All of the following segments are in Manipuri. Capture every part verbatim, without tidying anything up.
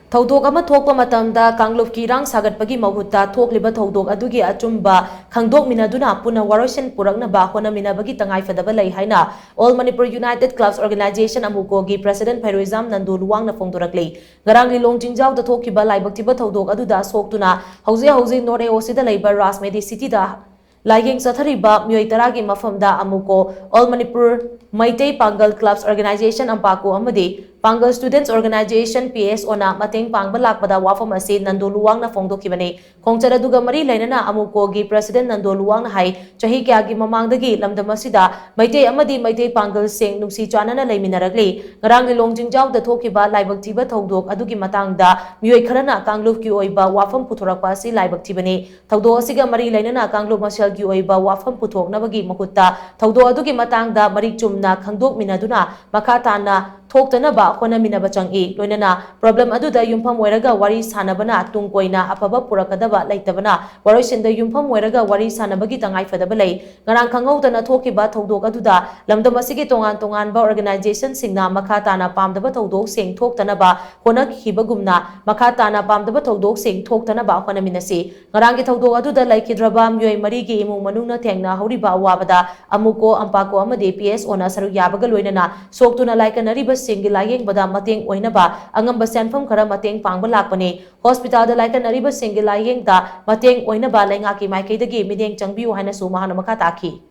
ꯊꯧꯗꯣꯛ ꯑꯃ ꯊꯣꯛꯄ ꯃꯇꯝꯗ ꯀꯥꯡꯂꯨꯞꯀꯤ ꯏꯔꯥꯡ ꯁꯥꯒꯠꯄꯒꯤ ꯃꯍꯨꯠꯇ ꯊꯣꯛꯂꯤꯕ ꯊꯧꯗꯣꯛ ꯑꯗꯨꯒꯤ ꯑꯆꯨꯝꯕ ꯈꯪꯗꯣꯛꯃꯤꯟꯅꯗꯨꯅ ꯄꯨꯟꯅ ꯋꯥꯔꯣꯏꯁꯤꯟ ꯄꯨꯔꯛꯅꯕ ꯍꯣꯠꯅꯃꯤꯟꯅꯕꯒꯤ ꯇꯉꯥꯏꯐꯗꯕ ꯂꯩ ꯍꯥꯏꯅ All Manipur United Clubs Organization, ꯑꯃꯨꯀꯣꯒꯤ President ꯐꯩꯔꯣꯏꯖꯥꯝ ꯅꯟꯗꯨ ꯂꯨꯋꯥꯡꯅ ꯐꯣꯡꯗꯣꯔꯛꯂꯤ꯫ ꯉꯔꯥꯡ ꯂꯤꯂꯣꯡ ꯆꯤꯡꯖꯥꯎꯗ ꯊꯣꯛꯈꯤꯕ ꯂꯥꯏꯕꯛ ꯊꯤꯕ ꯊꯧꯗꯣꯛ ꯑꯗꯨꯗ ꯁꯣꯛꯇꯨꯅ ꯍꯧꯖꯤꯛ ꯍꯧꯖꯤꯛ North A O C ꯗ ꯂꯩꯕ ꯔꯥꯖꯃꯦꯗꯤ ꯁꯤꯇꯤꯗ ꯂꯥꯏꯌꯦꯡ ꯆꯠꯊꯔꯤꯕ ꯃꯤꯑꯣꯏ ꯇꯔꯥꯒꯤ ꯃꯐꯝꯗ ꯑꯃꯨꯀꯣ, All Manipur ꯃꯩꯇꯩ ꯄꯥꯡꯒꯜ Clubs Organization, ꯑꯝꯄꯥꯀꯣ ꯑꯃꯗꯤ Pangal Students Organization, P S O ꯅ ꯃꯇꯦꯡ ꯄꯥꯡꯕ ꯂꯥꯛꯄꯗ ꯋꯥꯐꯝ ꯑꯁꯤ ꯅꯟꯗꯣ ꯂꯨꯋꯥꯡꯅ ꯐꯣꯡꯗꯣꯛꯈꯤꯕꯅꯤ꯫ ꯈꯣꯡꯆꯠ ꯑꯗꯨꯒ ꯃꯔꯤ ꯂꯩꯅꯅ ꯑꯃꯨꯀꯣꯒꯤ President ꯅꯟꯗꯣ ꯂꯨꯋꯥꯡꯅ ꯍꯥꯏ, ꯆꯍꯤ ꯀꯌꯥꯒꯤ ꯃꯃꯥꯡꯗꯒꯤ ꯂꯝꯗꯝ ꯑꯁꯤꯗ ꯃꯩꯇꯩ ꯑꯃꯗꯤ ꯃꯩꯇꯩ ꯄꯥꯡꯒꯜꯁꯤꯡ ꯅꯨꯡꯁꯤ ꯆꯥꯟꯅꯅ ꯂꯩꯃꯤꯟꯅꯔꯛꯂꯤ꯫ ꯉꯔꯥꯡ ꯂꯤꯂꯣꯡ ꯆꯤꯡꯖꯥꯎꯗ ꯊꯣꯛꯈꯤꯕ ꯂꯥꯏꯕꯛ ꯊꯤꯕ ꯊꯧꯗꯣꯛ ꯑꯗꯨꯒꯤ ꯃꯇꯥꯡꯗ ꯃꯤꯑꯣꯏ ꯈꯔꯅ ꯀꯥꯡꯂꯨꯞꯀꯤ ꯑꯣꯏꯕ ꯋꯥꯐꯝ ꯄꯨꯊꯣꯔꯛꯄ ꯑꯁꯤ ꯂꯥꯏꯕꯛ ꯊꯤꯕꯅꯤ꯫ ꯊꯧꯗꯣꯛ ꯑꯁꯤꯒ ꯃꯔꯤ ꯂꯩꯅꯅ ꯀꯥꯡꯂꯨꯞ ꯃꯁꯦꯜꯒꯤ ꯑꯣꯏꯕ ꯋꯥꯐꯝ ꯄꯨꯊꯣꯛꯅꯕꯒꯤ ꯃꯍꯨꯠꯇ ꯊꯧꯗꯣꯛ ꯑꯗꯨꯒꯤ ꯃꯇꯥꯡꯗ ꯃꯔꯤꯛ ꯆꯨꯝꯅ ꯈꯪꯗꯣꯛꯃꯤꯟꯅꯗꯨꯅ ꯃꯈꯥ ꯇꯥꯅ ꯊꯣꯛꯇꯅꯕ ꯍꯣꯠꯅꯃꯤꯟꯅꯕ ꯆꯪꯏ꯫ ꯂꯣꯏꯅꯅ problem ꯑꯗꯨꯗ ꯌꯨꯝꯐꯝ ꯑꯣꯏꯔꯒ ꯋꯥꯔꯤ ꯁꯥꯟꯅꯕꯅ ꯇꯨꯡ ꯀꯣꯏꯅ ꯑꯐꯕ ꯄꯨꯔꯛꯀꯗꯕ ꯂꯩꯇꯕꯅ ꯋꯥꯔꯣꯏꯁꯤꯟꯗ ꯌꯨꯝꯐꯝ ꯑꯣꯏꯔꯒ ꯋꯥꯔꯤ ꯁꯥꯟꯅꯕꯒꯤ ꯇꯉꯥꯏꯐꯗꯕ ꯂꯩ꯫ ꯉꯔꯥꯡ ꯈꯪꯍꯧꯗꯅ ꯊꯣꯛꯈꯤꯕ ꯊꯧꯗꯣꯛ ꯑꯗꯨꯗ ꯂꯝꯗꯝ ꯑꯁꯤꯒꯤ ꯇꯣꯉꯥꯟ ꯇꯣꯉꯥꯟꯕ organization ꯁꯤꯡꯅ ꯃꯈꯥ ꯇꯥꯅ ꯄꯥꯝꯗꯕ ꯊꯧꯗꯣꯛꯁꯤꯡ ꯊꯣꯛꯇꯅꯕ ꯍꯣꯠꯅꯈꯤꯕꯒꯨꯝꯅ ꯃꯈꯥ ꯇꯥꯅ ꯄꯥꯝꯗꯕ ꯊꯧꯗꯣꯛꯁꯤꯡ ꯊꯣꯛꯇꯅꯕ ꯍꯣꯠꯅꯃꯤꯟꯅꯁꯤ꯫ ꯉꯔꯥꯡꯒꯤ ꯊꯧꯗꯣꯛ ꯑꯗꯨꯗ ꯂꯩꯈꯤꯗ꯭ꯔꯕ ꯃꯤꯑꯣꯏ ꯃꯔꯤꯒꯤ ꯏꯃꯨꯡ ꯃꯅꯨꯡꯅ ꯊꯦꯡꯅꯍꯧꯔꯤꯕ ꯑꯋꯥꯕꯗ ꯑꯃꯨꯀꯣ, ꯑꯝꯄꯥꯀꯣ ꯑꯃꯗꯤ P S O ꯅ ꯁꯔꯨꯛ ꯌꯥꯕꯒ ꯂꯣꯏꯅꯅ ꯁꯣꯛꯇꯨꯅ ꯂꯥꯏꯀꯠꯅꯔꯤꯕꯁꯤꯡꯒꯤ ꯂꯥꯌꯦꯡꯕꯗ ꯃꯇꯦꯡ ꯑꯣꯏꯅꯕ ꯑꯉꯝꯕ ꯁꯦꯟꯐꯝ ꯈꯔ ꯃꯇꯦꯡ ꯄꯥꯡꯕ ꯂꯥꯛꯄꯅꯤ꯫ Hospital ꯗ ꯂꯥꯏꯀꯠꯅꯔꯤꯕꯁꯤꯡꯒꯤ ꯂꯥꯌꯦꯡꯗ ꯃꯇꯦꯡ ꯑꯣꯏꯅꯕ ꯂꯩꯉꯥꯛꯀꯤ ꯃꯥꯏꯀꯩꯗꯒꯤ ꯃꯤꯠꯌꯦꯡ ꯆꯪꯕꯤꯌꯨ ꯍꯥꯏꯅꯁꯨ ꯃꯍꯥꯛꯅ ꯃꯈꯥ ꯇꯥꯈꯤ꯫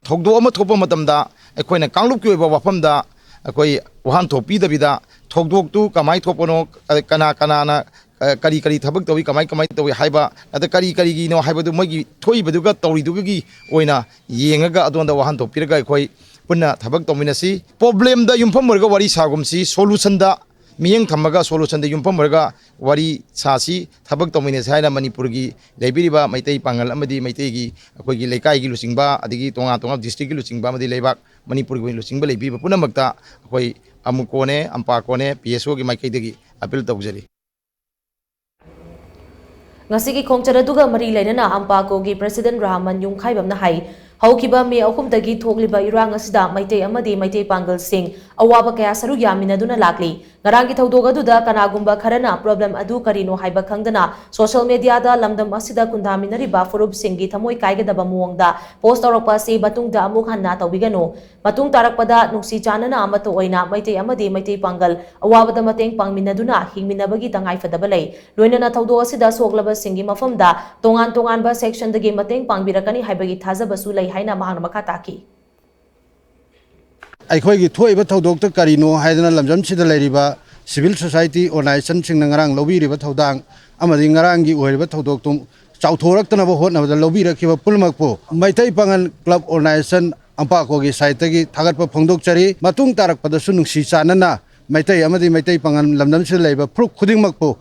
ꯊꯧꯗꯣꯛ ꯑꯃ ꯊꯣꯛꯄ ꯃꯇꯝꯗ ꯑꯩꯈꯣꯏꯅ ꯀꯥꯡꯂꯨꯞꯀꯤ ꯑꯣꯏꯕ ꯋꯥꯐꯝꯗ ꯑꯩꯈꯣꯏ ꯋꯥꯍꯟꯊꯣꯛ ꯄꯤꯗꯕꯤꯗ, ꯊꯧꯗꯣꯛꯇꯨ ꯀꯃꯥꯏꯅ ꯊꯣꯛꯄꯅꯣ, ꯀꯅꯥ ꯀꯅꯥꯅ, ꯑ, ꯀꯔꯤ ꯀꯔꯤ ꯊꯕꯛ ꯇꯧꯏ, ꯀꯃꯥꯏ ꯀꯃꯥꯏꯅ ꯇꯧꯏ ꯍꯥꯏꯕ, ꯑꯗ ꯀꯔꯤ ꯀꯔꯤꯒꯤꯅꯣ ꯍꯥꯏꯕꯗꯨ ꯃꯣꯏꯒꯤ ꯊꯣꯛꯏꯕꯗꯨꯒ ꯇꯧꯔꯤꯗꯨꯒꯤ ꯑꯣꯏꯅ ꯌꯦꯡꯉꯒ ꯑꯗꯣꯝꯗ ꯋꯥꯍꯟꯊꯣꯛ ꯄꯤꯔꯒ ꯑꯩꯈꯣꯏ ꯄꯨꯟꯅ ꯊꯕꯛ ꯇꯧꯃꯤꯟꯅꯁꯤ꯫ Problem ꯗ ꯌꯨꯝꯐꯝ ꯑꯣꯏꯔꯒ ꯋꯥꯔꯤ ꯁꯥꯒꯨꯝꯁꯤ, solution ꯗ ꯃꯤꯠꯌꯦꯡ ꯊꯝꯃꯒ, solution ꯗ ꯌꯨꯝꯐꯝ ꯑꯣꯏꯔꯒ ꯋꯥꯔꯤ ꯁꯥꯁꯤ, ꯊꯕꯛ ꯇꯧꯃꯤꯟꯅꯁꯤ ꯍꯥꯏꯅ ꯃꯅꯤꯄꯨꯔꯒꯤ ꯂꯩꯕꯤꯔꯤꯕ ꯃꯩꯇꯩ ꯄꯥꯉꯜ ꯑꯃꯗꯤ ꯃꯩꯇꯩꯒꯤ ꯑꯩꯈꯣꯏꯒꯤ ꯂꯩꯀꯥꯏꯒꯤ ꯂꯨꯆꯤꯡꯕ, ꯑꯗꯒꯤ ꯇꯣꯉꯥꯟ ꯇꯣꯉꯥꯟꯕ district ꯀꯤ ꯂꯨꯆꯤꯡꯕ ꯑꯃꯗꯤ ꯂꯩꯕꯥꯛ ꯃꯅꯤꯄꯨꯔꯒꯤ ꯑꯣꯏꯅ ꯂꯨꯆꯤꯡꯕ ꯂꯩꯕꯤꯔꯤꯕ ꯄꯨꯝꯅꯃꯛꯇ ꯑꯩꯈꯣꯏ ꯑꯃꯨꯀꯣꯅꯦ, ꯑꯝꯄꯥꯀꯣꯅꯦ, P S O ꯒꯤ ꯃꯥꯏꯀꯩꯗꯒꯤ appeal ꯇꯧꯖꯔꯤ꯫ ꯉꯁꯤꯒꯤ ꯈꯣꯡꯆꯠ ꯑꯗꯨꯒ ꯃꯔꯤ ꯂꯩꯅꯅ ꯑꯝꯄꯥꯀꯣꯒꯤ President ꯔꯍꯃꯟ ꯌꯨꯝꯈꯥꯏꯕꯝꯅ ꯍꯥꯏ, ꯍꯧꯈꯤꯕ ꯃꯦ ꯑꯍꯨꯝꯗꯒꯤ ꯊꯣꯛꯂꯤꯕ ꯏꯔꯥꯡ ꯑꯁꯤꯗ ꯃꯩꯇꯩ ꯑꯃꯗꯤ ꯃꯩꯇꯩ ꯄꯥꯡꯒꯜꯁꯤꯡ ꯑꯋꯥꯕ ꯀꯌꯥ ꯁꯔꯨꯛ ꯌꯥꯃꯤꯟꯅꯗꯨꯅ ꯂꯥꯛꯂꯤ꯫ ꯉꯔꯥꯡꯒꯤ ꯊꯧꯗꯣꯛ ꯑꯗꯨꯗ ꯀꯅꯥꯒꯨꯝꯕ ꯈꯔꯅ problem ꯑꯗꯨ ꯀꯔꯤꯅꯣ ꯍꯥꯏꯕ ꯈꯪꯗꯅ social mediaꯗ ꯂꯝꯗꯝ ꯑꯁꯤꯗ ꯈꯨꯟꯗꯥꯃꯤꯟꯅꯔꯤꯕ ꯐꯨꯔꯨꯞꯁꯤꯡꯒꯤ ꯊꯃꯣꯏ ꯀꯥꯏꯒꯗꯕ ꯃꯑꯣꯡꯗ post ꯇꯧꯔꯛꯄ ꯑꯁꯤ ꯃꯇꯨꯡꯗ ꯑꯃꯨꯛ ꯍꯟꯅ ꯇꯧꯕꯤꯒꯅꯨ꯫ ꯃꯇꯨꯡ ꯇꯥꯔꯛꯄꯗ ꯅꯨꯡꯁꯤ ꯆꯥꯟꯅꯅ ꯑꯃꯠꯇ ꯑꯣꯏꯅ ꯃꯩꯇꯩ ꯑꯃꯗꯤ ꯃꯩꯇꯩ ꯄꯥꯡꯒꯜ ꯑꯋꯥꯕꯗ ꯃꯇꯦꯡ ꯄꯥꯡꯃꯤꯟꯅꯗꯨꯅ ꯍꯤꯡꯃꯤꯟꯅꯕꯒꯤ ꯇꯉꯥꯏꯐꯗꯕ ꯂꯩ꯫ ꯂꯣꯏꯅꯅ ꯊꯧꯗꯣꯛ ꯑꯁꯤꯗ ꯁꯣꯛꯂꯕꯁꯤꯡꯒꯤ ꯃꯐꯝꯗ ꯇꯣꯉꯥꯟ ꯇꯣꯉꯥꯟꯕ sectionꯗꯒꯤ ꯃꯇꯦꯡ ꯄꯥꯡꯕꯤꯔꯛꯀꯅꯤ ꯍꯥꯏꯕꯒꯤ ꯊꯥꯖꯕꯁꯨ ꯂꯩ ꯍꯥꯏꯅ ꯃꯍꯥꯛꯅ ꯃꯈꯥ ꯇꯥꯈꯤ꯫ ꯑꯩꯈꯣꯏꯒꯤ ꯊꯣꯛꯏꯕ ꯊꯧꯗꯣꯛꯇ ꯀꯔꯤꯅꯣ ꯍꯥꯏꯗꯅ ꯂꯝꯗꯝꯁꯤꯗ ꯂꯩꯔꯤꯕ civil society organizationꯁꯤꯡꯅ ꯉꯔꯥꯡ ꯂꯧꯕꯤꯔꯤꯕ ꯊꯧꯗꯥꯡ ꯑꯃꯗꯤ ꯉꯔꯥꯡꯒꯤ ꯑꯣꯏꯔꯤꯕ ꯊꯧꯗꯣꯛꯇꯨ ꯆꯥꯎꯊꯣꯔꯛꯇꯅꯕ ꯍꯣꯠꯅꯕꯗ ꯂꯧꯕꯤꯔꯛꯈꯤꯕ ꯄꯨꯝꯅꯃꯛꯄꯨ ꯃꯩꯇꯩ ꯄꯥꯉꯜ club organization ꯑꯝꯄꯥꯀꯣꯒꯤ sideꯇꯒꯤ ꯊꯥꯒꯠꯄ ꯐꯣꯡꯗꯣꯛꯆꯔꯤ꯫ ꯃꯇꯨꯡ ꯇꯥꯔꯛꯄꯗꯁꯨ ꯅꯨꯡꯁꯤ ꯆꯥꯟꯅꯅ ꯃꯩꯇꯩ ꯑꯃꯗꯤ ꯃꯩꯇꯩ ꯄꯥꯉꯜ ꯂꯝꯗꯝꯁꯤꯗ ꯂꯩꯔꯤꯕ ꯐꯨꯔꯨꯞ ꯈꯨꯗꯤꯡꯃꯛꯄꯨ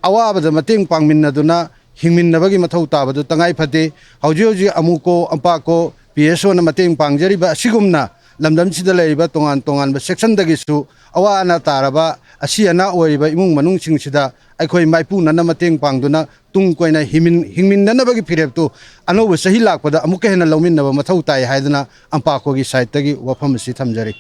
ꯑꯋꯥꯕꯗ ꯃꯇꯦꯡ ꯄꯥꯡꯃꯤꯟꯅꯗꯨꯅ ꯍꯤꯡꯃꯤꯟꯅꯕꯒꯤ ꯃꯊꯧ ꯇꯥꯕꯗꯨ ꯇꯉꯥꯏ ꯐꯗꯦ꯫ ꯍꯧꯖꯤꯛ ꯍꯧꯖꯤꯛ ꯑꯃꯨꯀꯣ, ꯑꯝꯄꯥꯀꯣ, ꯄꯤ ꯑꯦꯁ ꯑꯣꯅ ꯃꯇꯦꯡ ꯄꯥꯡꯖꯔꯤꯕ ꯑꯁꯤꯒꯨꯝꯅ ꯂꯝꯗꯝꯁꯤꯗ ꯂꯩꯔꯤꯕ ꯇꯣꯉꯥꯟ ꯇꯣꯉꯥꯟꯕ sectionꯗꯒꯤꯁꯨ ꯑꯋꯥ ꯑꯅꯥ ꯇꯥꯔꯕ, ꯑꯁꯤ ꯑꯅꯥ ꯑꯣꯏꯔꯤꯕ ꯏꯃꯨꯡ ꯃꯅꯨꯡꯁꯤꯡꯁꯤꯗ ꯑꯩꯈꯣꯏ ꯃꯥꯏꯄꯨꯅꯅ ꯃꯇꯦꯡ ꯄꯥꯡꯗꯨꯅ ꯇꯨꯡ ꯀꯣꯏꯅ ꯍꯤꯡꯃꯤꯟ-, ꯍꯤꯡꯃꯤꯟꯅꯅꯕꯒꯤ ꯐꯤꯔꯦꯞꯇꯨ ꯑꯅꯧꯕ ꯆꯍꯤ ꯂꯥꯛꯄꯗ ꯑꯃꯨꯛꯀ ꯍꯦꯟꯅ ꯂꯧꯃꯤꯟꯅꯕ ꯃꯊꯧ ꯇꯥꯏ ꯍꯥꯏꯗꯨꯅ ꯑꯝꯄꯥꯀꯣꯒꯤ sideꯇꯒꯤ ꯋꯥꯐꯝ ꯑꯁꯤ ꯊꯝꯖꯔꯤ꯫